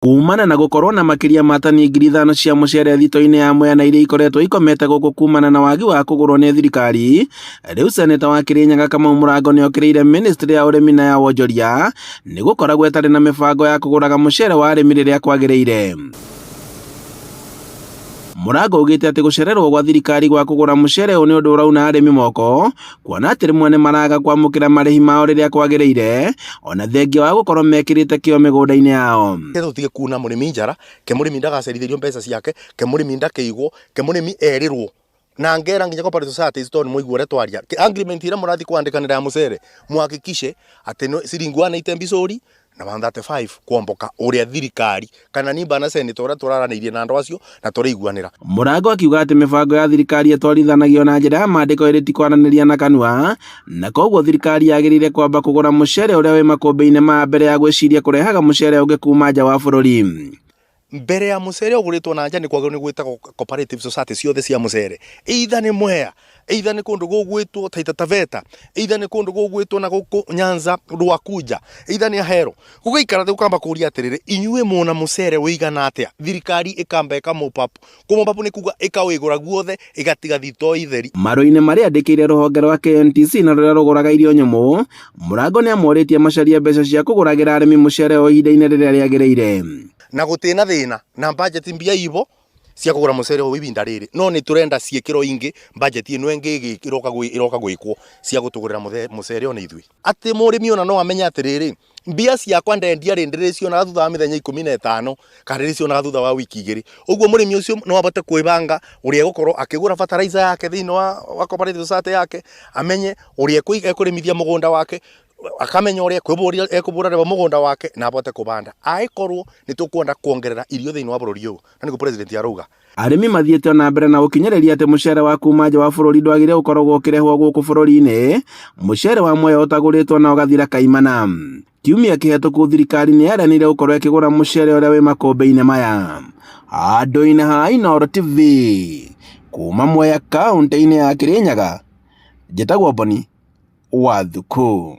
Kumana na gũkorwo na makĩria ma tani 5,000 cia mũcere thitoo-inĩ ya Mwea na iria ikoretwo ikomete gũkũ kumana na wagi wa kũgũrwo nĩ thirikari, rĩu seneta wa Kĩrĩnyaga Kamau Mũrango nĩokĩrĩire ministry ya ũrĩmi na ya wonjoria nĩ gũkoragwo ĩtarĩ na mĩbango ya kũgũraga mũcere wa arĩmi rĩrĩa kwagĩrĩire. Mũrango augĩte atĩ gũcererwo gwa thirikari gwa kũgũra mũcere ũyũ nĩ ũndũ ũrauna arĩmi moko, kuona atĩ rĩmwe nĩ maraga kwamũkĩra marĩhi mao rĩrĩa kwagĩrĩire, ona thengia wa gũkorwo mekĩrĩte kĩo mĩgũnda-inĩ yao. Ke tũtige kuna mũrĩmi njara, ke mũrĩmi ndagacerithĩrio mbeca ciake, ke mũrĩmi ndakĩigwo, ke mũrĩmi erĩrwo na ngera nginya cooperative societies tondũ nĩ mwaigua ũrĩa twaria. Agreement ĩrĩa mũrathiĩ kwandĩkanĩra ya mũcere, mũhakikishe atĩ nĩ ciringi 180 mbicũri na 135 kwomboka ũrĩa thirikari kana niĩ na senator ũrĩa tũraranĩirie na andũ acio na tũraiguanĩra. Mũrango akiuga atĩ mĩbango ya thirikari ĩtwarithanagio na njĩra ya maandĩko ĩrĩ ti kwaranĩria na kanua, na koguo thirikari yagĩrĩire kwamba kũgũra mũcere ũrĩa wĩ makũmbĩ-inĩ maya mbere ya gwĩciria kũrehaga mũcere ũngĩ kuma nja wa bũrũri. Mbere ya mũcere ũgũrĩtwo na nja nĩ kwagĩrĩirwo nĩ gwĩtagwo cooperative society ciothe cia mũcere, either nĩ Mwea, either nĩ kũndũ gũgwĩtwo Taita Taveta, either nĩ kũndũ gũgwĩtwo na gũkũ Nyanza Rwakunja, either nĩ Ahero. Gũgaikara thĩ gũkamba kũria atĩrĩrĩ, inyuĩ mwona mũcere ũigana atĩa? Thirikari ĩkamba ĩka mop up. Kũ mop up nĩ kuga ĩkawĩgũra guothe ĩgatiga thitoo itheri. Marũa-inĩ marĩa andĩkĩire rũhonge rwa KNTC na rũrĩa rũgũraga irio nyũmũ, Mũrango nĩamorĩtie macarie mbeca cia kũgũragĩra arĩmi mũcere o ihinda-inĩ rĩrĩa rĩagĩrĩire. Na gũtĩ na thĩna na budget mbia ibo cia kũgũra mũcere ũyũ ibinda rĩrĩ, no nĩ tũrenda ciĩkĩrwo ingĩ budget ĩno ĩngĩ ĩroka gwĩkwo cia gũtũgũrĩra mũcere ona ithuĩ. Atĩ mũrĩmi ona no amenye atĩrĩrĩ, mbia ciakwa ndendia rĩ ndĩrĩcionaga thutha wa mĩthenya 15 kana ndĩrĩcionaga thutha wa wiki 2. Ũguo mũrĩmi ũcio no ahote kwĩbanga ũrĩa egũkorwo akĩgũra fertilizer yake thĩinĩ wa cooperative society yake, amenye ũrĩa ekũrĩmithia mũgũnda wake, akamenya ũrĩa ekũbũra mũgũnda wake na abote kũbanda. Angĩkorwo nĩ tũkwenda kuongerera irio thĩinĩ wa bũrũri ũyũ, na nĩguo president arauga. Arĩmi mathiĩte ona mbere na gũkinyĩrĩria atĩ mũcere wa kuma nja wa bũrũri ndwagĩrĩire gũkoragwo ũkĩrehwo gũkũ bũrũri-inĩ, mũcere wa Mwea ũtagũrĩtwo na ũgathira kaimana. Kiumia kĩhetũku thirikari nĩ yaranĩire gũkorwo ĩkĩgũra mũcere ũrĩa wĩ makũmbĩ-inĩ maya. Handũ-inĩ ha Inooro TV, kuma Mwea kaũntĩ-inĩ ya Kĩrĩnyaga, njĩtagwo Boni wa Thukũ.